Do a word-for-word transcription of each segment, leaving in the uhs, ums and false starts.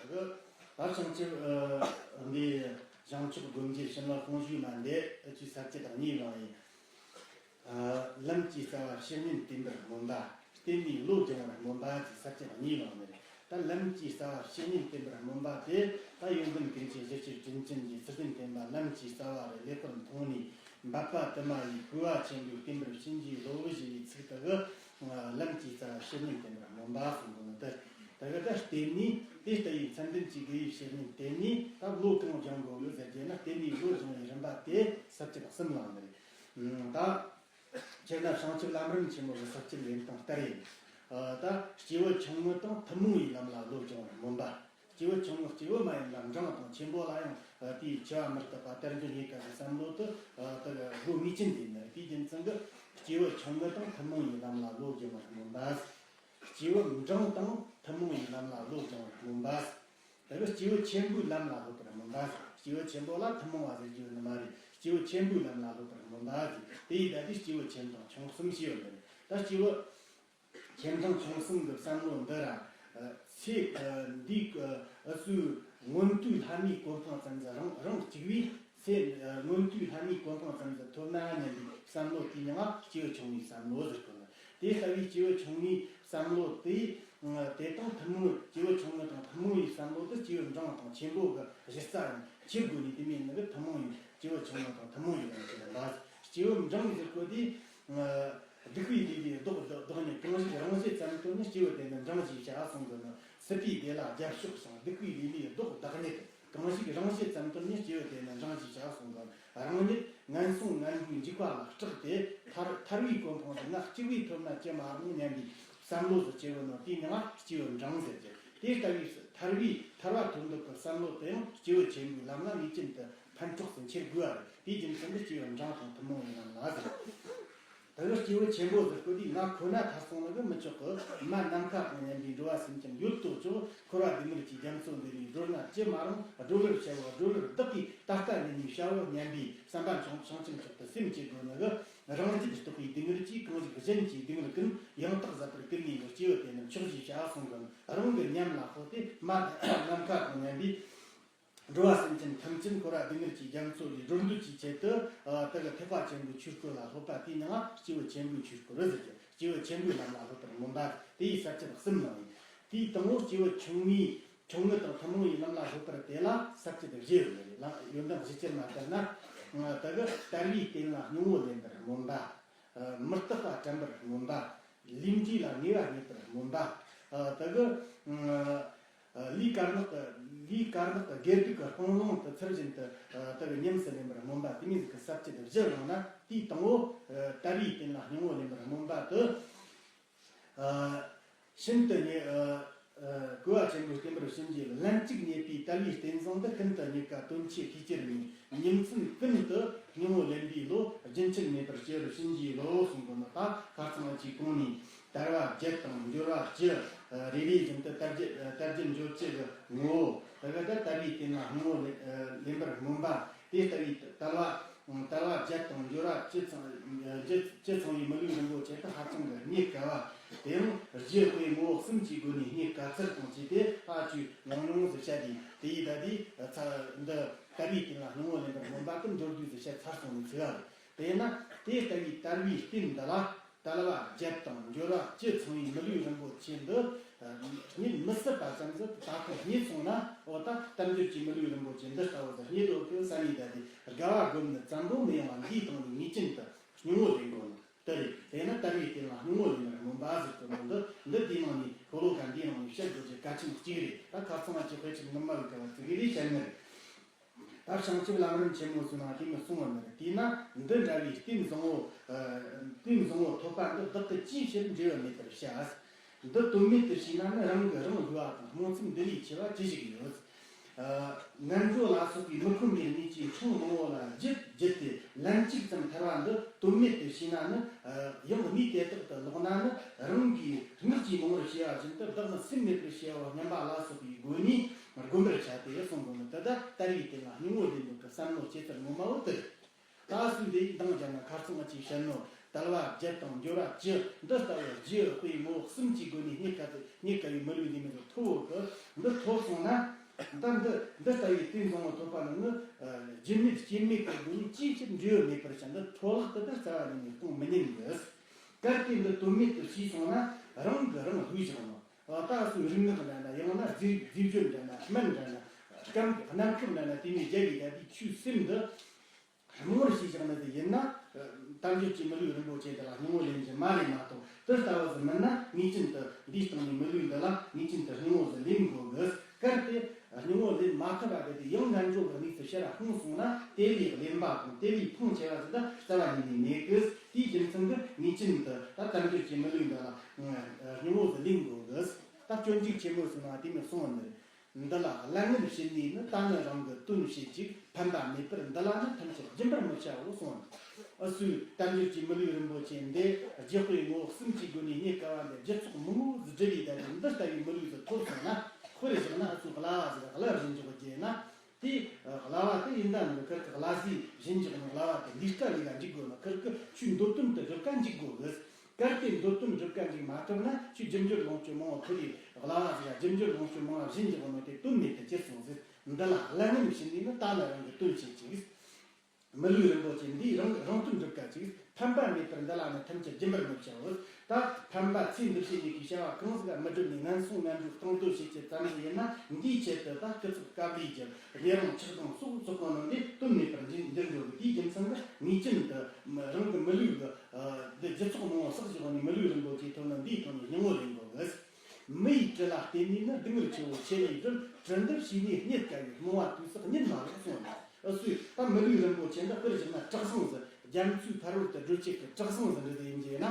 ད་བྱང་ཆུབ་ཨ་འདི་བྱང་ཆུབ་སྒོམ་རྒྱུ་བྱིན་རླབས་དཔུང་ཤུགས་མ་འདི་ཨ་ཅུ་ས་བཅད་དང་གཉིས་བླངས་ཡིན། ཨ་ལམ་གྱི་རྩ་བ་བཤེས་གཉེན་བསྟེན་པར་སྨོན་པ། བསྟེན་ནས་བློ་སྦྱོང་བར་སྨོན་པ་ཅེས་ས་བཅད་གཉིས་བླངས་ནི་རེད། ད་ལམ་གྱི་རྩ་བ་བཤེས་གཉེན་བསྟེན་པར་སྨོན་པ་དེ་ད་ཡོན་ཏན་ཀུན་གྱི་གཞིར་གྱུར་དྲིན་ཅན་གྱི་ཚུལ་ཁྲིམས་བསྟེན་པ་ལམ་གྱི་རྩ་བ་རེད། ལེགས་པར་མཐོང་ནས་འབད་པ་དུ་མ་ཡིས་གུས་པ་ཆེན་པོས་བསྟེན་པར་བྱིན་གྱིས་རློབས་ཞེས་པའི་ཚིག་དེ་གིས་ལམ་གྱི་རྩ་བ་བཤེས་གཉེན་བསྟེན་པར་སྨོན་པ་གསུངས་པ་ནི་འདི། དེ་གི་ད་བསྟེན་ནས་དེ་ལྟ་བུའི་མཚན་ལྡན་གྱི་དགེ་བའི་བཤེས་གཉེན་བསྟེན་ནས་ད་བློ་གང་སྦྱང་དགོས་ཡོད་ཟེར་རྒྱུ་ན། བསྟེན་ནས་བློ་སྦྱོང་བའི་རིམ་པ་དེ་ས་བཅད་གསུམ་བླངས་ནི་རེད། ད་སྤྱིར་ན་བྱང་ཆུབ་ལམ་རིམ་ཆེན་མོ་གི་ས་བཅད་ཡིན་སྟངས་ལྟར་ཡིན། ད་སྐྱེས་བུ་ཆུང་ངུ་དང་ཐུན་མོང་བའི་ལམ་ལ་བློ་སྦྱོང་བར་སྨོན་པ། སྐྱེས་བུ་ཆུང་ངུ་སྐྱེས་བུ་མ་ཡིན་ལ་འབྲིང་དང་ཆེན་པོ་ལ་ཡང་དེའི་ཆེ་བ་མི་རྟག་པ་དལ་འབྱོར་རྙེད་དཀའ་བའི་བསམ་བློ་དེ་དག་དགོས་ངེས་ཅན་དེ་ཡིན་ནི་རེད། དེའི་རྒྱུ་མཚན་གྱིས་སྐྱེས་བུ་ཆུང་ངུ་དང་ཐུན་མོང་བའི་ལམ་ལ་བློ་སྦྱོང་བར་སྨོན་པ། སྐྱེས་བུ་འབྲིང་དང་ཐུན་མོང་བའི་ལམ་ལ་བློ་སྦྱོང་བར་སྨོན་པ། དེ་གི་སྐྱེས་བུ་ཆེན་པོའི་ལམ་ལ་སློབ་པར་སྨོན་པ། སྐྱེས་བུ་ཆེན་པོ་ལ་ཐུན་མོང་བ་ཟེར་རྒྱུ་ནི་མ་རེད། སྐྱེས་བུ་ཆེན་པོའི་ལམ་ལ་སློབ་པར་སྨོན་པ་ཟེར། དེ་ཡི་ད་དེ་སྐྱེས་བུ་ཆེན་དང་ཆུང་གསུམ་ཞེས་པ་འདི་རེད། ད་སྐྱེས་བུ་ཆེན་དང་ཆུང་གསུམ་གྱི་བསམ་བློ་འདི་ར་ཚེ་འདིའི་ཨ་སུའི་མངོན་མཐོའི་ལྷ་མིའི་གོ་འཕང་ཙམ་ཟིག་རང་རང་གཅིག་པུས། ཚེ་མངོན་མཐོའི་ལྷ་མིའི་གོ་འཕང་ཙམ་ཟིག་ཐོབ་ན་སྙམ་པའི་བསམ་བློ་དེའི་མིང་ང་སྐྱེས་བུ་ཆུང་ངུའི་བསམ་བློ་ཟེར་གོ་ནི། དེ་ལྟ་བུའི་སྐྱེས་བུ་ཆུང་ངུའི་བསམ་བློ་དེ། དེ་དང་ཐུན་མོང་། སྐྱེས་བུ་ཆུང་ངུ་དང་ཐུན་མོང་བའི་བསམ་བློ་དེ་སྐྱེས་བུ་འབྲིང་དང་ཆེན་པོ་གི་གཞི་རྩ་ཡང་ཁྱེར་དགོས་ནས། དེ་མིན་ནི་གི་ཐུན་མོང་བའི་སྐྱེས་བུ་ཆུང་ངུ་དང་ཐུན་མོང་བའི་ལམ་གྱི་རིམ་པ། སྐྱེས་བུ་འབྲིང་ཟེར་གོ་དེ། སྡིག་པའི་ལས་ལས་ལྡོག་ལྡོག་ལྡོག་ནས་གང་ཞིག་རང་བཞིན་ཙམ་དུ་ནི་སྐྱེས་བུ་དེ་ནི་འབྲིང་ཞེས་བྱ་གསུངས་དགོས་ནོ། སྲིད་པའི་བདེ་ལ་རྒྱབ་ཕྱོགས་ཤིང་། སྡིག་པའི་ལས་ལས་ལྡོག་བདག་ཉིད། གང་ཞིག་རང་བཞིན་ཙམ་དུ་ནི་སྐྱེས་བུ་དེ་ནི་འབྲིང་ཞེས་བྱ་གསུངས་དགོས། རང་ཉིད་ངན་སོང་ངན་འགྲོའི་འཇིགས་པ་ལ་སྐྲག་སྟེ་ཐར་ཐར་བའི་གོ་འཕང་དེ་ང་གཅིག་པུས་ཐོབ་ན་ཅི་མ་རུང་སྙམ་པའི་བསམ་བློ་ཟིག་སྐྱེ་བོ་ནོ། དེའི་མིང་ང་སྐྱེས་བུ་འབྲིང་ཟེར་གྱི། དེ་ལྟ་བུའི་ཐར་བའི་ཐར་པ་ཐོབ་འདོད་ཀྱི་བསམ་བློ་དེ་ཡང་སྐྱེས་བུ་ཆེན་པོའི་ལམ་ལ་ངེས་ཅན་དུ་ཕན་ཐོགས་སུ་འཁྱེར་དགོས་པ་རེད། དེའི་རྒྱུ་མཚན་གྱིས་སྐྱེས་བུ་འབྲིང་དང་ཐུན་མོང་བའི་ལམ་ལ་ཟེར། ད་གི་སྐྱེས་བུ་ཆེན་པོ་ཟེར་གོ་དུས། ང་ཁོ་ན་ཐར་སོང་ལ་གི་མི་ཆོག་གི། མ་ནམ་མཁའ་དང་མཉམ་པའི་འགྲོ་བ་སེམས་ཅན་ཡོད་དོ་ཅོག། འཁོར་བ་སྡུག་བསྔལ་གྱི་རྒྱ་མཚོ་འདི་ལས་སྒྲོལ་ན་ཅི་མ་རུང་། སྒྲོལ་བར་བྱ་བ་སྒྲོལ་བར་བདག་གིས་ད་ལྟ་ནས་ནས་བྱའོ་སྙམ་པའི་བསམ་པ་བྱང་བྱང་ཆུབ་མཆོག་ཏུ་སེམས་བསྐྱེད་དགོས་ནི་གི། རང་རྒྱུད་རྟོགས་པའི་སྡུག་བསྔལ་གྱིས་གང་ཞིག་གཞན་གྱི་སྡུག་བསྔལ་ཀུན་ཡང་དག་ཟད་པར་ཀུན་ནས་ནི་སྐྱེས་བུ་དེ་ནི་མཆོག་ཞེས་བྱ་གསུངས་གི། རང་གི་ཉམས་ལ་ཕོག་སྟེ་མ་ནམ་མཁའ་དང་མཉམ་པའི་འགྲོ་བ་སེམས་ཅན་ཐམས་ཅད་འཁོར་བ་སྡུག་བསྔལ་གྱི་རྒྱ་མཚོ་ལས་སྒྲོལ་འདོད་ཀྱི་ཆེད་དུ། ཨ་དེ་གི་ཐེག་པ་ཆེན་པོའི་ཆོས་སྐུ་ལ་སློབ་པ་དེའི་མིང་ང་སྐྱེས་བུ་ཆེན་པོའི་ཆོས་སྐུ་རེད་ཟེར་གྱི། སྐྱེས་བུ་ཆེན་པོའི་ལམ་ལ་སློབ་པར་སྨོན་པ། དེ་ཡི་ས་བཅད་གསུམ་ནང་ཡིན། དེའི་དང་པོ་སྐྱེས་བུ་ཆུང་ངུའི་ཆུང་ངུ་དང་ཐུན་མོང་བའི་ལམ་ལ་སློབ་པར་དེ་ལ་ས་བཅད་བཞི་ཡོད་རེད། ལ་ཡོན་ཏན་བཞི་ཅན་མ་ལྟར་ན། དེ་གི་དལ་བའི་རྟེན་ལ་སྙིང་པོ་ལེན་པར་སྨོན་པ། མི་རྟག་པ་དྲན་པར་སྨོན་པ། ལས་འབྲས་ལ་ངེས་པ་རྙེད་པར་སྨོན་པ། དེ་གི་ལས་དཀར་ནག་གི། ལས་དཀར་ནག་གི་དགེ་སྡིག་གི་སྤང་བླང་དུ་ཚུལ་བཞིན་དུ་དེ་གི་ཉམས་སུ་ལེན་པར་སྨོན་པ། དེ་མིན་ཟིག་གི་ས་བཅད་བཞི་བླངས་ན། དེའི་དང་པོ་དལ་བའི་རྟེན་ལ་སྙིང་པོ་ལེན་པར་སྨོན་པ་དེ། ཤིན་ཏུ་ཉེ། གུས་པ་ཆེན་པོས་བསྟེན་པར་བྱིན་གྱིས་ལན་གཅིག་རྙེད་པའི་དལ་བའི་རྟེན་བཟང་འདི། ཀུན་ཏུ་རྙེད་དཀའ་དོན་ཆེ་ཤས་ཁྱེར་ནས། ཉིན་མཚན་ཀུན་ཏུ་སྙིང་པོ་ལེན་པའི་བློ། རྒྱུན་ཆད་མེད་པར་སྐྱེ་བར་བྱིན་གྱིས་རློབས་གསུངས་པ་ནི། ད་ཁ་རྩང་གཅིག་གོང་ནས་དལ་བ་བརྒྱད་དང་འབྱོར་བ་བཅུ། རེ་རེ་བཞིན་དུ་དལ་བརྒྱད་དལ་བརྒྱད་འབྱོར་བཅུ་གི་ངོ་བོ། དེ་ག་ད་དལ་བའི་རྟེན་ལ་སྙིང་པོ་ལེན་པར་སྨོན་པ། དེ་ལྟ་བུའི་དལ་བ། དལ་བ་བརྒྱད་དང་འབྱོར་བ་བཅུ་ཚང་། བཅུ་བཅུ་ཚང་བའི་མི་ལུས་རིན་པོ་ཆེ་དེ་ཧ་ཅང་གི་རྙེད་དཀའ་བ། དེ་ཡང་རྒྱུ་དཔེ་ངོ་བོ་གསུམ་གྱི་སྒོ་ནས་རྙེད་དཀའ་ཚུལ་དང་བཅས་ཏེ་ཧ་ཅང་ཉུང་ཉུང་ཟིག་བཤད་དེ། དེ་ཡི་ད་དེ་ཚ་འདི་དལ་བའི་རྟེན་ལ་སྙིང་པོ་ལེན་པར་སྨོན་པ་དེ་མདོར་བསྡུས་ཟིག་བཤད་ཚར་སོང་ནི་ཚིག་ཨ། དེས་ན་དེ་ལྟ་བུའི་དལ་བའི་རྟེན་འདི་ལ། དལ་བ་བརྒྱད་དང་འབྱོར་བ་བཅུ་ཚང་བའི་མི་ལུས་རིན་པོ་ཆེ་འདི་རྙེད་མི་སྲིད་པ་ཙམ་ཟིག། ད་ཁོ་རྙེད་སོང་ན། འོ་ད་དལ་འབྱོར་གྱི་མི་ལུས་རིན་པོ་ཆེ་འདི་ལྟ་བུ་ཟིག་རྙེད་འདོད་ཀྱི་བསམ་ཡས་བསྡད་དེ། དགའ་བ་བསྒོམས་ནས་བཙན་པོ་མི་ཡེངས་པ་འདིའི་སྟེང་ནས་ངེས་ཅན་དུ་སྙིང་པོ་ལེན་དགོས་ནོ་དེ་རེད། དེས་ན་དལ་བའི་རྟེན་ལ་སྙིང་པོ་ལེན་པར་སྨོན་པ་ཟེར་གོ་ནོ་འདི། འདི་དེའི་ནང་ནས་ཤོ་ལོ་ཀ་འདིའི་ནང་ནས་བཤད་དགོས་རྒྱུ་གལ་ཆེན་གཅིག་རེད། ད་ཁ་རྩང་བ་ཆེ་དཔེ་ཆེན་ངོ་མ་བའི་སྐབས་ཙི་གེ་རེ་བཤད་ནི་རེད། ད་བྱང་ཆུབ་ལམ་རིམ་ཆེན་མོ་ཚོའི་ནང་དེ་མི་གསུང་བ་མེད། དེས་ན་འདི་འདྲ་བའི་རྟེན་བཟང་པོ། རྟེན་བཟང་པོ་ཐོབ་པ་འདི་བདག་གི་ཅིའི་ཕྱིར་འབྲས་བུ་མེད་པར་བྱ། འདི་དོན་མེད་དུ་བྱས་ན་ནི་རང་གིས་རང་གཞོལ་བ་དང་། རྨོངས་ཚུལ་འདི་ལས་ཆེ་བ་ཅི་ཞིག་ཡོད། ངན་འགྲོ་ལ་སོགས་པའི་མི་ཁོམ་པའི་གནས་ཀྱི་འཕྲང་མང་པོ་ལ་བརྒྱུད་བརྒྱུད་དེ་ལན་གཅིག་ཙམ་ཐར་བ་འདི་དོན་མེད་དུ་བྱས་ན་ནི། ཡང་གནས་དེ་དག་ཏུ་ལོག་ན་ནི་རང་གིས་སྔགས་ཀྱིས་མང་པོར་བྱས་པ་བཞིན་དུ་བདག་ནི་སེམས་མེད་པར་བྱའོ་སྙམ་པ་ལ་སོགས་པའི་སྒོ་ནས། བསྒོམ་པར་བྱ་སྟེ་གསུངས་པ་ནི། དེ་ལྟར་དལ་བའི་རྟེན་ལ་སྙིང་པོ་ལེན་འདོད་ཀྱི་བསམ་བློ་སྐྱེ་ཚུལ་ངོ་མ་བོ་དེ་རེད། ད་སུ་འདི་འདང་བརྒྱབ་ན་ཁ་རྩང་ཅིག་བཤད་ནོ། ད་ དལ་བ་བརྒྱད་དང་འབྱོར་བ་བཅུ། འདི་ལྟ་བུ་རྒྱུ་དཔེ་ངོ་བོ་གསུམ་གྱི་སྒོ་ནས་རྙེད་དཀའ་དེ། རྙེད་དཀའ་བའི་མི་ལུས་འདི་མོ་ཟིག་ཐོབ་ཡོད་གི། འདི་ཐོབ་སོང་ན། ད་འདི་འདི་ལྟ་བུའི་དེ་བཟང་བོ་ཐོབ་པ་ནི་ནི། རྒྱུ་མེད་རྐྱེན་མེད་ཀྱི་སྒོ་ནས་ཅིའི་ཕྱིར་འབྲས་བུ་མེད་པར་བྱ། འདི་མཐོ་ལག་ཏུ་ད་རྩ་བ་ནས་ནས་གཏོང་མི་ཉན་གི། གལ་ཏེ་འདི་དོན་མེད་དུ་ཤེས་སོང་ན། རང་གིས་རང་བསླུས་བཞག་ནོ། ད་སུ་རིག་སྔགས་འདྲ་ན། ཡང་ན་རྫས་རྫས་སྦྱོར་འདྲ་ན། སྨན་འདྲ་ན། སྐམ་གནམ་ཁབ་འདྲ་ན། དེ་མོ་རྒྱབ་ཡི་ད་དེ་ཆོས་སེམས་འདི་རྨོངས་པར་བྱས་བཞག་ན་དེ་ཡིན་ན། དལ་འབྱོར་གྱི་མི་ལུས་རིན་པོ་ཆེ་འདི་ལ་སྙིང་བོ་ལེན་རྒྱུ་མ་རེད་མ་གཏོགས། དེ་ལྟ་བུ་ཟིག་མིན་ན། ངེས་ཅན་དུ་འདིའི་སྟེང་ནས་མི་ལུས་འདི་ལ་ངེས་ཅན་དུ་སྙིང་བོ་ཟིག་ལེན་དགོས་གི། གལ་ཏེ་སྙིང་བོ་ལེན་མ་ཐུབ་པ་དེ་དེ་ཡང་ངན་འགྲོ་གི་གནས་སུ་ཕྱིར་ར་ལྷུང་སོང་ན། དེ་ལས་གླེན་པ་དང་དེ་ལས་ཕོངས་ཆེ་བ་ཟིག་ད་རྩ་བ་ཉིད་ནས་མེད་གི། དེའི་རྒྱུ་མཚན་གྱིས་ངེས་ཅན་དུ་ད་དལ་འབྱོར་གྱི་མི་ལུས་འདི་ལ་སྙིང་བོ་ཟིག་ལེན་དགོས་གི། ད་སྤྱོད་འཇུག་ཆེན་མོ་ཟེར་ན་དེ་མོ་གསུངས་པ་ནི། འདི་ལ་གླ་རྔན་བྱིན་ནས་ནི། ད་ནི་རང་གི་དོན་བྱེད་ཅིག། ཕན་པ་མེད་པར་འདི་ལ་ནི། ཐམས་ཅད་སྦྱིན་པར་མི་བྱའོ་གསུངས། ཨུ་ཚུགས་དལ་འབྱོར་གྱི་མི་ལུས་རིན་པོ་ཆེ་འདི། རྒྱུ་དཔེ་ངོ་བོ་གསུམ་གྱི་སྒོ་ནས་རྙེད་དཀའ་བ་འདི། རྒྱུ་ཚོགས་མང་བོ་ཟིག་བསྒྲིལ་བའི་ད་རེས་འདི་ལྟ་བུའི་མི་ལུས་ཟིག་ཐོབ་སོང་ན། དཔེར་བཞག་ན་ཨུ་ཚུགས་གླ་བ་ཟིག་གླ་བཞིན་འཇོག་རྒྱུ་ན། དེ་གླ་བ་དེ་ཡིན་ད་ནི་ཁིར་གི་གླ་ཟས་བཞིན་འཇོག་ནི། གླ་བ་དེ་ལས་ཀ་ལས་ཀ་འཇུག་དགོས་ནི། ཁིར་གི་ཆོས་འདོད་དོན་དུ་སྒྲུབ་ཀ་འཇུག་དགོས་གི། གལ་ཏེ་འདོད་དོན་སྒྲུབ་ཀ་འཇུག་མ་ཐུབ་ན། ཁྱོད་རྒྱུ་འབྱོར་ལོངས་སྤྱོད་མང་བོ་ཐོབ་ཡི། གླ་བ་ཟིག་རྒྱུ་འབྱོར་ལོངས་སྤྱོད་མང་བ་བཞིན་གྱི་དབང་མེད་དེ་དོན་མེད་དུ་གྱུར་སོང་ཟེར། འདི་ལ་གླ་རྔན་བྱིན་ནས་ནི། ད་ནི་རང་གི་དོན་བྱེད་ཅིག། མི་ལུས་རིན་པོ་ཆེ་འདིས་རང་རང་དོན་སྒྲུབ་ཀ་ཅིག། ཕན་པ་མེད་པར་འདི་ལ་ནི། ཐམས་ཅད་སྦྱིན་པར་མི་བྱའོ། ད་ཕན་པ་ཚེ་འདི་ཕྱི་གཉིས་ཀྱི་བྱ་བ་གང་ཟིག་མི་སྒྲུབ་ནས། ངན་སོང་ངན་འགྲོ་གཏོང་དོ་བྱེད་ཀྱི་ཙམ་ཟིག་ཡིན་ན། འདིའི་ཆེད་དུ་ད་སྐུ་ཚབ་དཀའ་ལས་རྒྱབ། ཉེ་རིང་ཆགས་སྡང་སོགས་ཚོགས་པ་རྣམས་འདི་དོན་མེད་པར་འགྱུར་འགྱུར་འགྲོ་གི། དེའི་རྒྱུ་མཚན་གྱིས་ངེས་ཅན་དུ་རང་གི་མི་ལུས་ཀྱི་འདི་རྒྱུ་ཚོགས་མང་བོ་བསགས་བཞག་ནས། མི་ལུས་རིན་པོ་ཆེ་ཐོབ་ན་འདིའི་ཐོག་ནས་སྙིང་བོ་ལེན་དགོས་གི། མི་ཡི་དྲི་ལ་བརྟེན་ནས་ནི། སྡུག་བསྔལ་ཆེ་བོ་ཆེ་ལས་སྒྲོལ། དྲི་འདི་ཕྱིས་ནས་རྙེད་དཀའ་བའི། རྨོངས་པ་དུས་བསགས་ཉིད་མ་ལོག་གསུངས་ནས། ཨུ་ཚུགས་ད་མི་ལུས་རིན་པོ་ཆེ་འདི་དཔེར་བཞག་ན་གྲུ་གཟིངས་ཟིག། རྒྱ་མཚོའི་ཕ་རོལ་ཏུ་བགྲོད་བྱེད་ཀྱི་གྲུ་གཟིངས་ཟིག་འདྲ་ཟིག་ཡིན་རྒྱུ་ན།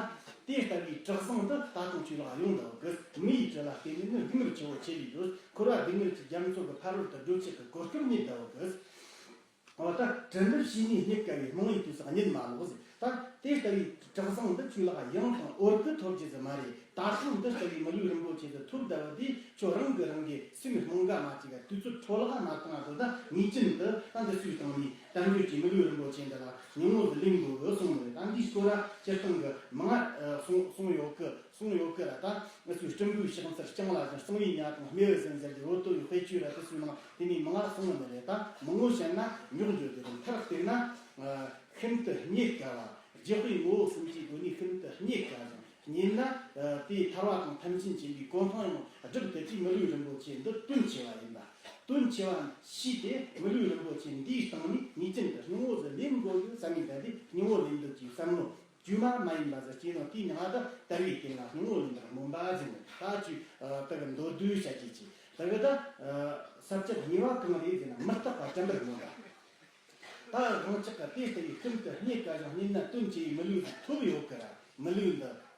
དེ་ལྟ་བུའི་གྲུ་གཟིངས་འདི་ད་དུང་ཆོས་ལ་ཡོང་འདའ་བ་གི། མི་ཡི་དྲི་ལ་བརྟེན་ནས་ནི། སྡུག་བསྔལ་ཆེ་བོ་ཆེ་ལས་སྒྲོལ། འཁོར་བ་སྡུག་བསྔལ་གྱི་རྒྱ་མཚོ་གི་ཕ་རོལ་ཏུ་བགྲོད་བྱེད་ཀྱི་གོ་སྐབས་རྙེད་འདའ་བ་གི། འོ་ད་དྲི་འདི་ཕྱིས་ནས་རྙེད་དཀའ་བའི། རྨོངས་པའི་དུས་བསགས་ཉིད་མ་ལོག་ཟེར། ད་དེ་ལྟ་བུའི་གྲུ་གཟིངས་འདི་ཆོས་ལ་ཡང་དང་འོར་གི་ཐོབ་རྒྱུ་ཟིག་མ་རེད། ད་ལྟ་འདི་ལྟ་བུའི་མི་ལུས་རིན་པོ་ཆེ་ཟིག་ཐོབ་བསྡད་པ་དེ། ཁྱོད་རང་གིས་རང་གི་སེམས་རྨོངས་ག་མ་བྱེད་ག། དུས་ཚོད་འཕྲོ་བརླག་མ་བཏང་བ་དེ། ད་ངེས་ཅན་དུ་ད་འདི་ཚོའི་སྟེང་ནས་དལ་འབྱོར་གྱི་མི་ལུས་རིན་པོ་ཆེ་འདི་ལ་སྙིང་བོ་ཟིག་ལེན་དགོས་གི་གསུངས་ནས། ད་འདིའི་སྐོར་ལ་སྤྱིར་བཏང་གི་མང་ང་གསུངས་གསུངས་ཡོད་གི། གསུངས་ཡོད་གི་ར། ད་ང་ཚོའི་སྤྲིན་པོའི་ཕྱག་འཚལ་རྐྱང་ལ་བཞིན། གསང་བའི་ཉ་དང་སྨེ་བ་ཟིན་ཟེར་གྱི་འོ་དོ་ཡི་དཔེ་ཆོས་ར། དེ་ཚོའི་ནང་དེ་ནས་མང་ང་གསུངས་ནི་རེད། ད་མང་བོ་བཤད་ན་རྙོག་འགྲོ་དེ་རེད། མཐར་གཏུགས་ན་ཤིན་ཏུ་རྙེད་དཀའ་བ། རྒྱུ་དཔེ་ངོ་བོ་གསུམ་གྱི་སྒོ་ནས་ཤིན་ཏུ་རྙེད་དཀའ་ཞིང་། རྙེད་ན་དེའི་ཐར་བ་དང་ཐམས་ཅད་མཁྱེན་པའི་གོ་འཕང་ཡང་བསྒྲུབ་ཐུབ་པའི་མི་ལུས་རིན་པོ་ཆེ་འདི་དོན་ཆེ་བ་ཡིན་པ། དོན་ཆེ་བ་ཤེས་ཏེ་མི་ལུས་རིན་པོ་ཆེ་འདིའི་སྟེང་ནས་ངེས་ཅན་དུ་སྙིང་བོ་ཟིག་ལེན་དགོས་ཡོད་བསམ་མི་འདི། སྙིང་བོ་ལེན་འདོད་ཀྱི་བསམ་བློ་དཀྱུས་མ་མ་ཡིན་པ་ཟིག་སྐྱེས་ན། དེའི་ནང་ད་དལ་བའི་རྐྱེན་ལ་སྙིང་བོ་ལེན་པར་སྨོན་པ་ཟེར་ནས། ད་ཅིག་ཨ་དེ་གི་མདོར་བསྡུས་བྱ་རྒྱུ་ཅིག། དེ་གི་ད་ཨ་ས་བཅད་གཉིས་པ་གང་རེད་ཟེར་ན། མི་རྟག་པ་དྲན་པར་སྨོན་པ། ད་རང་ཅག་གི་དེ་ལྟ་བུའི་ཤིན་ཏུ་རྙེད་དཀའ་ཞིང་། རྙེད་ན་དོན་ཆེ་བའི་མི་ལུས་ཟིག་ཐོབ་ཡོད་གི་ར། མི་ལུས་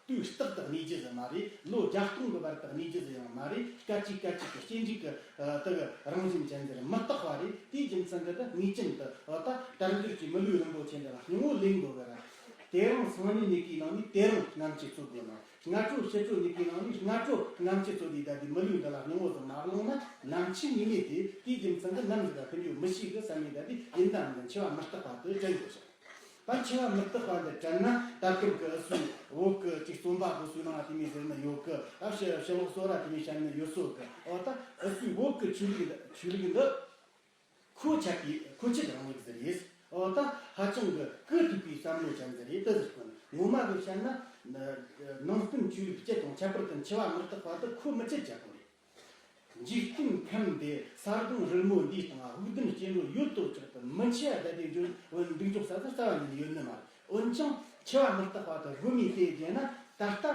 འདི་དུས་རྟག་ཏུ་གནས་རྒྱུ་ཟིག་མ་རེད། ལོ་བརྒྱ་སྟོང་གི་བར་དུ་གནས་རྒྱུ་ཟིག་ཡང་མ་རེད། སྐད་ཅིག་སྐད་ཅིག་གི་སྐྱེ་འཇིག་གི་ཨ་དེ་གི་རང་བཞིན་ཅན་ཟིག་རེད། མི་རྟག་པ་རེད། དེའི་རྒྱུ་མཚན་གྱིས་ད་ངེས་ཅན་དུ་ཨ་ད་དལ་འབྱོར་གྱི་མི་ལུས་རིན་པོ་ཆེ་འདི་ལ་སྙིང་བོ་ལེན་དགོས་གི་ར། དེ་རིང་སང་ཉིན་གཉིས་ཀའི་ནང་ནས་དེ་རིང་ནམ་ཕྱེད་འཚོལ་དགོས་ན། སྔ་དྲོ་ཕྱི་དྲོ་གཉིས་ཀའི་ནང་ནས་སྔ་དྲོ་ནམ་ཕྱེད་འཚོལ་དུས་ད་དེ་མི་ལུས་འདི་ལ་སྙིང་བོ་ཟིག་མ་བླངས་ན། ནམ་འཆི་ངེས་མེད་དེ། དེའི་རྒྱུ་མཚན་གྱིས་ནམ་ཟིག་ག་ཕན་རྒྱུ་མི་ཤེས་གི་བསམ་མི་ད་དེ་ཡིན་ད་མིན་ད་འཆི་བ་མི་རྟག་པ་དེ་དྲན་དགོས་ཤག། ད་འཆི་བ་མི་རྟག་པ་འདི་དྲན་ན། ད་སྐབས་ཀྱི་ཨུ་ཚུགས་བོད་ཀྱི་ཅིག་རྩོམ་པ་པོ་ཚོའི་ནང་དེ་མོ་ཟེར་ནི་ཡོད་གི། ཨ་ཕྱི་ཕྱི་ལོགས་སོ་ར་དེ་མོ་བཤད་ནི་ཡོད་སོ་གི། འོ་ད་ཨུ་ཚུགས་བོད་ཀྱི་ཆོས་ལུགས་འདི་ཆོས་ལུགས་འདི་མཁོ་ཆེ་གི་མཁོ་ཆེ་རིང་ལུགས་ཟེར་རེད། འོ་ད་ཧ་ཅང་གི་གུ་ཐུག་པའི་བསམ་བློ་ཅན་ཟེར་རེད། དེ་ཟེར་གོ་ནི། ངོ་མ་གི་བཤད་ན་ནང་བསྟན་ཆོས་ལུགས་སྤྱི་དང་ཁྱད་པར་དུ་འཆི་བ་མི་རྟག་པ་དེ་ཁོ་མི་ཆད་ཅག་གོ་རེད། འཇིག་རྟེན་ཁམས་འདི་ས་དོང་རིལ་མོ་འདིའི་སྟེང་། དབུགས་ལྡན་སྐྱེ་འགྲོ་ཡོད་དོ་ཅོག་ཏུ་མི་འཆི་བ་ད་དེ་འཇོག་འདུག་འཇོག་ས་ཟིག་རྩ་བ་ཉིད་ནས་ཡོད་ནི་མ་རེད། འོན་ཀྱང་འཆི་བ་མི་རྟག་པ་དེ་དགོས་མེད་དེ་བརྗེད་ན། ད་ལྟ་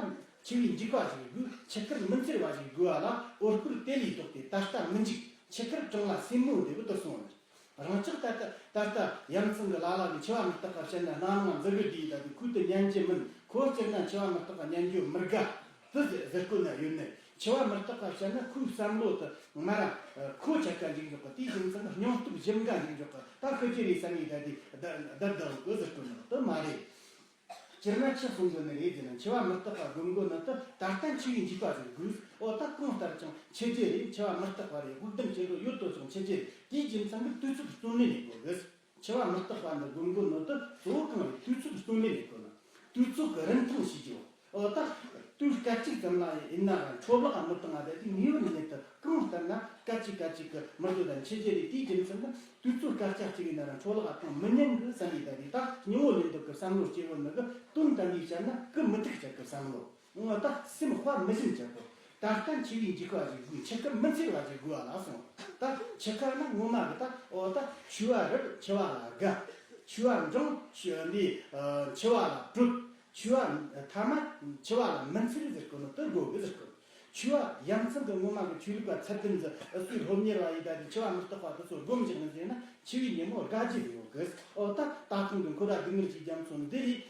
འཆི་བའི་འཇིགས་པ་ཞིག་དགོས། འཆི་ཁར་མི་འཚེར་བ་ཞིག་དགོས་པ་ལ། འོ་སྐོལ་དེ་ལས་ལྡོག་སྟེ་ད་ལྟ་མི་འཇིགས། འཆི་ཁར་གྲང་ལ་སེན་མོ་འདེབས་དུ་སོང་བ་རེད། རང་ཅག་ད་ལྟ་ད་ལྟ་ཡ་མཚན་གི་ལ་ལ་གི་འཆི་བ་མི་རྟག་པ་བཤད་ན། སྣ་ནང་འཛུལ་གི་བསྡད་ད་དེ་ཁོས་དེ་ཉན་གྱི་མིན། ཁོ་སྤྱིར་ན་འཆི་བ་མི་རྟག་པ་ཉན་རྒྱུ་མི་དགའ། དེ་ཟེར་གོ་ནི་ཡོད་ནི། འཆི་བ་མི་རྟག་པ་བཤད་ན་ཁོའི་བསམ་བློ་དེ་ང་ར་ཁོ་ཆད་ཀ་འཇིག་འཇོག་གི། དེའི་རྒྱུ་མཚན་སྙིང་སྟོབས་ཞུམ་ཀ་འཇིག་འཇོག་གི། ད་ཤི་རྒྱུ་རེད་བསམ་ཡི་ད་དེ་བསྡད་བསྡད་དགོས་ཟེར་གོ་ནི་དེ་མ་རེད། སྤྱིར་ན་ཆི་གསུང་གི་ནི་རེད་ཟེར་ན། འཆི་བ་མི་རྟག་པ་དགོས་མཁོ་ནི་དེ་ད་ལྟ་འཆི་བའི་འཇིགས་པ་ཟིག་དགོས། འོ་ད་གང་ལྟར་ཀྱང་འཆི་རྒྱུ་རེད། འཆི་བ་མི་རྟག་པ་རེད། དབུགས་ལྡན་སྐྱེ་འགྲོ་ཡོད་དོ་ཅོག་འཆི་རྒྱུ་རེད། དེའི་རྒྱུ་མཚན་གྱིས་དུས་ཚོད་བརྩོན་ལེན་ནས་དགོས་གི། འཆི་བ་མི་རྟག་པ་འདི་དགོས་མཁོ་ནི་དེ་གཙོ་བོ་གང་རེད། དུས་ཚོད་བརྩོན་ལེན་ནས་དགོས་ན། དུས་ཚོད་ཀྱི་རིན་ཐང་ཞིག་ཡོད། འོ་ད་དུས་སྐད་ཅིག་ཙམ་ལ་ཡིན་ན་ར་འཕྲོ་བརླག་མི་བཏང་བ་དེ་དུས་ངེས་པར་ཉིད་དུ་གང་ལྟར་ན་སྐད་ཅིག་སྐད་ཅིག་གི་མི་འདོད་དང་འཆི་རྒྱུ་རེད། དེའི་རྒྱུ་མཚན་ནི་དུས་ཚོད་སྐར་ཆ་གཅིག་ཡིན་ན་ར་འཕྲོ་བརླག་བཏང་མི་ཉན་གི་བསམ་ཡས་ད་རེད། ད་སྙིང་བོ་ལེན་འདོད་གི་བསམ་བློ་སྐྱེ་བོ་ནི་གི་དོན་དམ་པའི་བཤད་ན་གི་མི་ཐུག་ཆགས་གི་བསམ་བློ། འོ་ད་སེམས་དཔའ་མི་ཞུམ་ཆགས་གི། ད་ལྟ་འཆི་བའི་འཇིགས་པ་ཞིག་དགོས། འཆི་ཁར་མི་འཚེར་བ་ཞིག་དགོས་པ་ལ་སོང་། ད་འཆི་ཁ་ནི་ངོ་མ་གི་ད་འོ་ད་འཆི་བ་རབ་འཆི་བ་ལ་དགའ། འཆི་བ་འབྲིང་འཆི་འདི་འཆི་བ་ལ་སྤྲོ། འཆི་བ་ཐ་མ་འཆི་བ་ལ་མི་འཚེར་ཟེར་གོ་ནོ་དེ་དགོས་གི་ཟེར་གོ་ནོ། འཆི་བ་ཡ་མཚན་གི་ངོ་མ་གི་ཆོས་ལུགས་པ་ཚད་ལྡན་ཟིག་ཨུ་ཚོའི་སློབ་གཉེར་བ་ཡི་ད་དེ་འཆི་བ་མི་རྟག་པ་དེ་ཚོ་སྒོམ་བཞག་ནས་བྱས་ན་འཆི་བའི་ཉིན་མོ་དགའ་རྒྱུ་ཡོད་གི། འོ་ད་ད་ཐེངས་གི་འཁོར་བ་སྡུག་བསྔལ་གྱི་རྒྱ་མཚོ་འདི་རེད།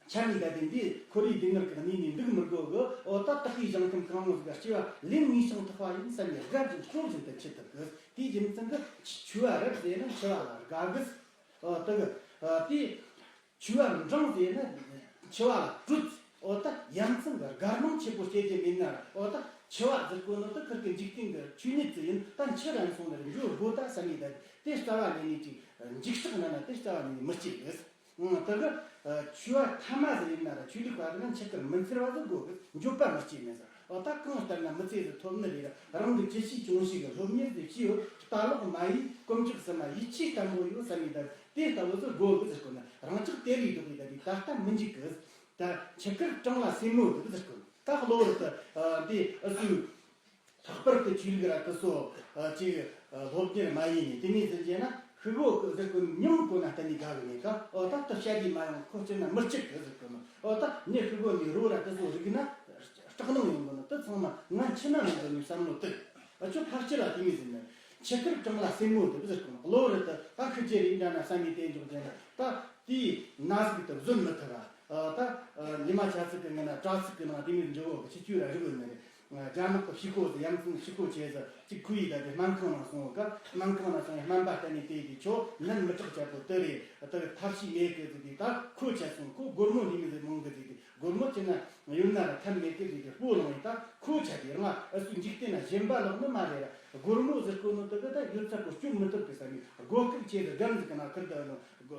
ཆ་ནས་ད་དེ་འདི་འཁོར་བའི་སྡུག་བསྔལ་གི་གནས་ནས་འདུག་མི་དགོས་གི། འོ་ད་དག་པའི་ཞིང་ཁམས་གང་རུང་ཟིག་ག་སྐྱེ་བ་ལེན་ངེས་ཤིང་ཐག་པ་ཡིན་བསམ་ནས་དགའ་བཞིན་སྤྲོ་བཞིན་དུ་འཆི་ཐུབ་གི། དེའི་རྒྱུ་མཚན་གི་འཆི་བ་རབ་ཟེར་ན་འཆི་བ་ལ་དགའ་གི། འོ་ད་གི་དེ། འཆི་བ་འབྲིང་ཟེར་ན་འཆི་བ་ལ་སྤྲོ། འོ་ད་ཡ་མཚན་གི་དགའ་སྣང་ཆེ་པོ་སྐྱེ་རྒྱུ་མེད་ན་ར། འོ་ད་འཆི་བ་ཟེར་གོ་ནོ་ད་ཁིར་གི་འཇིག་རྟེན་གི་ཆོས་ཉིད་ཅིག་ཡིན། ད་འཆི་རན་སོང་ནས་འགྱོ་དགོས་ད་བསམ་ནས་ད་དེ་རྩ་བ་ཉིད་ནས་ཅིག་འཇིགས་སྐྲག་ན་ན་དེ་རྩ་བ་ཉིད་ནས་མི་སྐྱེ་གི། ད་གི་འཆི་བ་ཐ་མ་ཟིག་ཡིན་ན་ར་ཆོས་ལུགས་པ་ཟིག་ན་འཆི་ཁར་མི་འཚེར་བ་ཟིག་དགོས་གི། འགྱོད་པ་མི་སྐྱེ་མེད་ཟེར། འོ་ད་གང་ལྟར་ན་མི་ཚེ་ཟིག་ཐོབ་ནི་རེད་ར། རང་གི་ཅི་ཤེས་ཅུང་ཤེས་གི་སློབ་གཉེར་ཟིག་བྱས་ཡོད། ལྟ་ལོག་མ་ཡིན། དཀོན་མཆོག་གསུམ་ལ་ཡིད་ཆེས་བརྟན་པོ་ཡོད་བསམ་ནས་ད། དེ་ལྟ་བུ་ཚོ་དགོས་གི་ཟེར་གོ་ན་རང་ཅག་དེ་རིགས་སྡུག་གི་ད་དེ་ད་ལྟ་མི་འཇིག་གི། ད་འཆི་ཁར་གྲང་ལ་སེན་མོ་འདུག་ཟེར་གོ་ན་ད་གློ་བུར་དུ་འདི་ཨུ་ཚོའི་ལྷག་པར་དུ་ཆོས་ལུགས་ར་དེ་ཚོ་ཅིག་སློབ་གཉེར་མ་ཡིན་ནས་དེ་མིན་ཟེར་གྱི་ན་ཤི་གོ་གི་ཟེར་གོ་ན་མྱང་གོ་ན་གཏན་ནས་དགའ་གི་མེད་ཀ། འོ་ད་ལྟ་བཤད་རྒྱུ་མ་ཡོང་ཁོ་སྤྱིར་ན་མི་སྐྱིད་གི་ཟེར་གོ་ན། འོ་ད་མྱི་ཤི་གོ་ནས་རོ་ར་དེ་ཚོ་རིག་ན་སྐྲག་སྣང་ཡོང་གོ་ན་དེ་ཚང་མ་ང་འཆི་ན་མི་འདོད་ནས་བསམ་བློ་དེ། ཨ་ཆོ་ཕལ་ཆེར་ལ་དེ་མོ་ཟེར་ནས། འཆི་ཁར་གྲང་ལ་སེན་མོ་འདུག་ཟེར་གོ་ནོ་གློ་བུར་དུ་ད་ཤི་རྒྱུ་རེད་འདྲ་ན་བསམ་ནས་དེ་འཇོག་རྒྱུ་ན་ད་དེའི་ན་ཟུག་དེ་བཟོད་མི་ཐུབ་ར། ད་ཉི་མ་ཆ་ཚིག་གི་ངང་ན་དྲ་ཚིགས་ཀྱི་ནང་དེ་མོ་འཇོག་གི་ཆི་ཆུ་ར་རིག་ཡོད་ནི་རེད། རྒྱ་ནག་གི་ཕྱི་སྐོར་དུ་ཡ་མཚན་ཕྱི་སྐོར་བྱས་ཟེར་གཅིག་ཁུ་ཡི་ད་དེ་སྨན་ཁང་ནང་སོང་ག། སྨན་ཁང་ནང་སོང་ཡ་སྨན་པ་བསྟན་ནས་དེ་དེ་ཆོ་ནད་མི་དྲག་ཆ་པོ་དེ་རེད། ད་ཐབས་ཤེས་མེད་གི་ཟིག་དེ་ད་ཁོ་ཆ་སོང་ཁོ་སྒོར་མོ་འདི་མོ་ཟིག་མང་གི་ཟིག་དེ། སྒོར་མོ་ཅི་ན་ཡོད་ན་ར་ཐབས་མེད་གི་ཟིག་གི་སྤོ་ལངས་ཡིན། ད་ཁོ་ཆ་དེ་རང་ཨ་སུ་འཇིག་རྟེན་ན་ཞེན་པ་ལོག་ནི་མ་རེད་ར། སྒོར་མོ་ཟེར་གོ་ནོ་དེ་གི་ད་ཡོད་ཚད་གོ་སྤྱོད་མི་ཐུབ་གི་བསམ་ནས་སྒོ་ཁུག་ཆེ་གི་སྒམ་ཟིག་གི་ནང་ཁུར་ད་ནོ་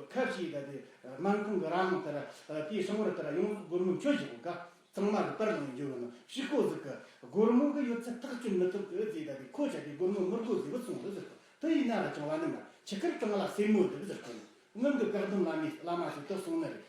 ཁ་ཕྱིས་ད་དེ་སྨན་ཁང་གི་ར་མོ་དེ་ར་དེའི་སྲང་བར་དེ་ར་ཡོང་སྒོར་མོ་མཆོད་བཞག་གོ་ཀ། གཙང་མ་གི་པར་ལངས་འཇོག་གི་ནོ་ཕྱི་སྐོར་ཟིག་གི་སྒོར་མོ་གི་ཡོད་ཚད་ཐག་གཅོད་མི་ཐུབ་གི་ཟིག་ད་དེ་ཁོ་ཆ་དེ་སྒོར་མོ་མི་དགོས་ཟིག་བུད་སོང་ཟིག་ཟེར་གོ། དེ་ཡིན་ན་ར་ཅང་བ་ནི་མ་འཆི་ཁར་གྲང་ལ་སེན་མོ་འདུག་ཟེར་གོ་ནོ། སྔོན་གྱི་བཀའ་གདམས་བླ་མའི་བླ་མ་ཞིག་ཏུ་སོང་ནི་རེད།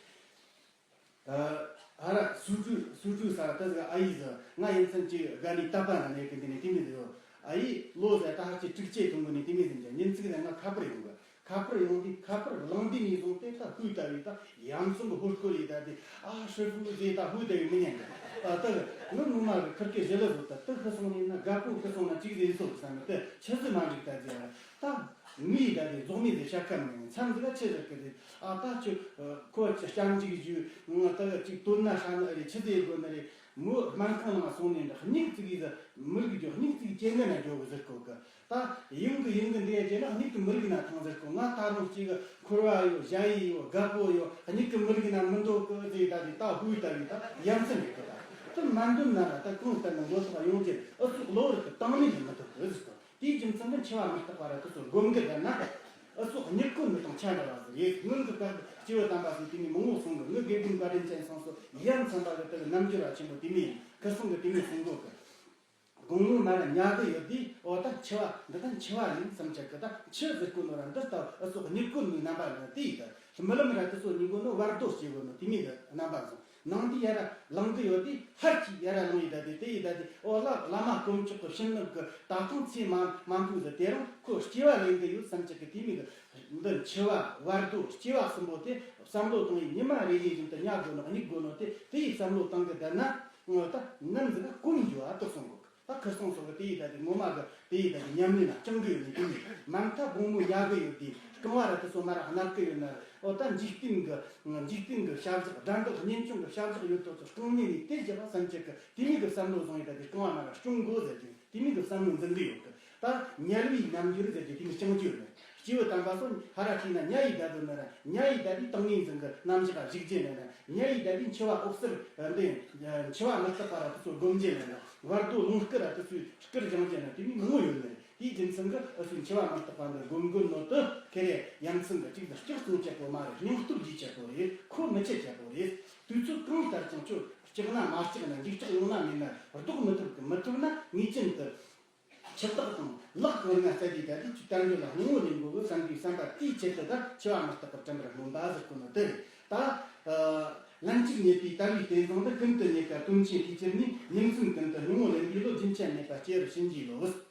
ཨ་ར་སུ་ཀྲུ་སུ་ཀྲུ་ས་ཏི་ཟི་ཨ་ཡི་ཟི་ང་ཡིན་ཚན་གྱི་དགའ་ལི་ཏ་པ་ན་ནས་གི་འདི་ནས་དེ་མི་ཟི་ཡོ། ཨ་ཡི་ལོ་ཟེར་ད་ཧ་ཅི་དྲུག་ཅེ་ཐུང་གི་ནས་དེ་མི་ཟི་འཇ་ཉིན་ཚིག་ནས་ང་ཁ་པར་ཡོང་གི། ཁ་པར་ཡོང་དུས་ཁ་པར་ལངས་དུས་ནས་བཟུང་སྟེ་ད་ཧུད་ལྟ་བུའི་ད་ཡ་མཚན་གི་ཧོར་སྐོར་ཡི་ད་དེ་ཨ་ཧྲི་ཧྥུ་ཟེ་ད་ཧུད་ལྟ་བུའི་མི་ཉན་གི། ཨ་ད་ངི་ངོ་མ་གི་ཁིར་ཀི་ཞི་ལི་བཟོ་ད་ད་ཧི་སོང་ནས་ན་དགའ་པོ་ཧི་སོང་ན་ཅིག་ཟེ་སོ་བསམ་ནས་ད་ཆི་ཟི་མ་འགྲིག་ད་ཟེ་ཨ་ད། མི་ད་དེ་རྫོགས་མེད་དེ་ཤ་ཁ་མི་མཚམས་འདི་ལ་ཆི་ཟེར་གི་རེད། ཨ་ད་ཁྱོད་ཁོ་སྐྱབས་འཇུག་ཞུ་ང་ད་ཅིག་དོན་ན་ཧྲ་ནི་རེད། ཆི་ཟེར་དགོས་ནི་རེད། མོ་སྨན་ཁང་ནང་སོང་ནས་འདྲ་སྙིགས་ཙིག་གི་ཟེར་མི་རིགས་ཀྱི་སྙིགས་ཙིག་སྐྱེ་ངན་ན་འགྱོ་གི་ཟེར་གོ་གི། ད་ཡིན་གི་ཡིན་གི་འདི་ཡ་བྱས་ན་སྙིགས་གི་མི་རིགས་ན་ཐང་ཟེར་གོ། ང་ད་རུང་གཅིག་གི་འཁོར་བ་ཡོད་ཞ་ཡི་ཡོད་དགའ་པོ་ཡོད་སྙིགས་གི་མི་རིགས་ན་མི་འདོད་གི་ཟེར་ད་དེ་ད་ཧུའི་ལྟ་བུའི་ད་ཡ་མཚན་རེད་གི། ད་དེ་མ་འདོད་ན་ད་གང་ལྟར་ན་འགྲོ་ཐོག་ཡོང་རྒྱུ་ཨུ་ཚུགས་གློ་བུར་དུ་བཏང་ནས་མི་ཐུབ་གི་ཟེར་གོ། དེའི་རྒྱུ་མཚན་ནི་འཆི་བ་མི་རྟག་པ་ར་དེ་ཚོ་སྒོམ་གི་བསྡད་ན། ཨུ་ཚོགས་མྱུ་གུ་ནི་དང་ཆ་འདྲ་བ་ཟིག་རེད། སྔོན་གྱི་བཀའ་སྐྱེས་བུ་དམ་པ་ཚོས་དེ་མིན་མང་བོ་གསུང་གི། ངའི་དགེ་འདུན་བཀའ་དྲིན་ཅན་སང་སོ་ཡ་མཚན་པ་གི་དེ་གི་རྣམ་འགྱུར་བ་ཆེན་པོ་དེ་མིན་ཁུ་སང་གི་དེ་མིན་གསུང་གོ་གི། དགོང་མོ་མ་ར་ཉལ་གི་ཡོད་དུས་འོ་ད་འཆི་བ་འདི་ད་འཆི་བ་ཡིན་བསམ་ཆགས་གི། ད་འཆི་ཟེར་གོ་ནོ་ར་འདི་ལྟ་བུ་ཨུ་ཚོགས་མྱུ་གུ་ནི་རྣམ་པ་ལ་དེ་ཡི་ད། རྨི་ལམ་ར་དེ་ཚོ་ཉིན་གོ་ནོ་བར་དོ་སྐྱེ་གོ་ནོ་དེ་མིན་གི་རྣམ་པ་སོང་། ནང་དུ་ཡར་ལངས་གི་ཡོད་དུས་ཧར་གྱིས་ཡར་ལངས་ཡི་ད་དེ་དེ་ཡི་ད་དེ་འོ་ལ་བླ་མ་དཀོན་མཆོག་གི་བྱིན་རླབས་ཀྱི་ད་ཐེངས་ཚེ་མ་མ་འཕོས་ཟེར་དེ་རིང་ཁོ་སྐྱེ་བ་ལེན་གི་ཡོད་བསམ་ཅིག་གི་དེ་མིན་གི། འདི་འཆི་བ་བར་དོ་སྐྱེ་བ་གསུམ་པོ་དེ་བསམ་བློ་གཏོང་ཡི་ཉི་མ་རེ་རེ་བཞིན་དུ་ཉལ་དགོས་ནོ་གཉིད་དགོས་ནོ་དེ་དེ་ཡི་བསམ་བློ་བཏང་གི་བསྡད་ན་འོ་ད་ནམ་ཟིག་ག་གོམས་འགྱོ་ཨ་ཏོག་སོང་གོ་གི། ད་ཁུར་སང་སོང་གི་དེ་ཡི་ད་དེ་ངོ་མ་གི་དེ་ཡི་ད་དེ་ཉམས་ལེན་ན་སྤྱང་གི་ཡོད་ནི་དེ་ཡི་མ་མཐའ་དགོང་མོ་ཉལ་གི་ཡོད་དེ་རྐང་བ་ར་དེ་ཚོ་མ་ར་གནག་གི་ཡོད་ན་འོ་ད་འཇིག་རྟེན་གི་འཇིག་རྟེན་གི་བྱ་གཞག་དགྲ་འདུལ་གཉེན་སྐྱོང་གི་བྱ་གཞག་ཡོད་དོ་ཚོ་རྐང་མེད་ནས་དེ་བཞག་བསམ་ཅིག་གི་དེ་མིན་གི་བསམ་བློ་བཟུང་ཡི་ད་དེ་རྐང་བ་མ་ར་སྐྱོང་དགོས་ཟེར་གི། དེ་མིན་གི་བསམ་བློ་འཛིན་གི་ཡོད་གི། ད་དམྱལ་བའི་རྣམ་འགྱུར་ཟེར་གི་དེ་མིན་སྤྱང་གི་ཡོད་ནི། སྐྱེས་བུ་དམ་པ་ཚོ་ཧ་ར་ཁྲིད་ན་ཉལ་ཡི་ད་དོ་ན་ར་ཉལ་ཡི་ད་དེ་ཏིང་ངེ་འཛིན་གི་རྣམ་གཞག་གཞིག་རྒྱུ་ན་ར་ཉལ་ཡི་ད་དེ་འཆི་བ་འོད་གསལ་འདི་འཆི་བ་མི་རྟག་པ་ར་དེ་ཚོ་སྒོམ་རྒྱུ་ན་ར་བར་དོ་ལུང་བསྐུར་ར་དེ་ཚོའི་བསྐུར་སྦྱང་རྒྱུ་ན་དེ་མིན་མང་བོ་ཡོད་ནི། དེའི་རྒྱུ་མཚན་གྱིས་ཨུ་ཚོས་འཆི་བ་མི་རྟག་པ་འདི་སྒོམ་དགོས་ནོ་དེ་ཁེ་རེ་ཡ་མཚན་གྱི་གཅིག་ཏུ་སྐྱག་རྩོམ་བྱེད་པོ་མ་རེད། སྙིང་སྟོབས་རྒྱས་བྱེད་པོ་རེད། ཁོ་མི་ཆད་བྱེད་པོ་རེད། དུས་ཚོད་གང་ལྟར་ཀྱང་ཁྱོད་སྐྲག་ན་མ་སྐྲག་ན། འཇིགས་སྐྲག་ཡོང་ན་མེད་ན། ལྡོག་མི་ཐུབ་གི། མི་ཐུབ་ན་ངེས་ཅན་དུ་ཁྱི་སྟག་དང་ལག་གི་ང་རྩ་དེ་ད་དེ་ཁྱོད་དལ་འབྱོར་ལ་སྣང་ངོ་ལེན་དགོས་གི་བསམ་པའི་བསམ་པ་དེའི་ཆེད་དུ། ད་འཆི་བ་མི་རྟག་པར་དྲན་པར་སྨོན་པ་ཟེར་གོ་ནོ་དེ་རེད། ད་ལན་གཅིག་རྙེད་པའི་དལ་བའི་རྟེན་བཟང་འདི། ཀུན་ཏུ་རྙེད་དཀའ་དོན་ཆེན་དེའི་ཕྱིར་ནི། ཉིན་མཚན་ཀུན་ཏུ་སྣང་ངོ་ལེན་པའི་བློ། རྒྱུན་ཆད་མེད་པར་སྐྱེ་བར་བྱིན་གྱིས་རློབས།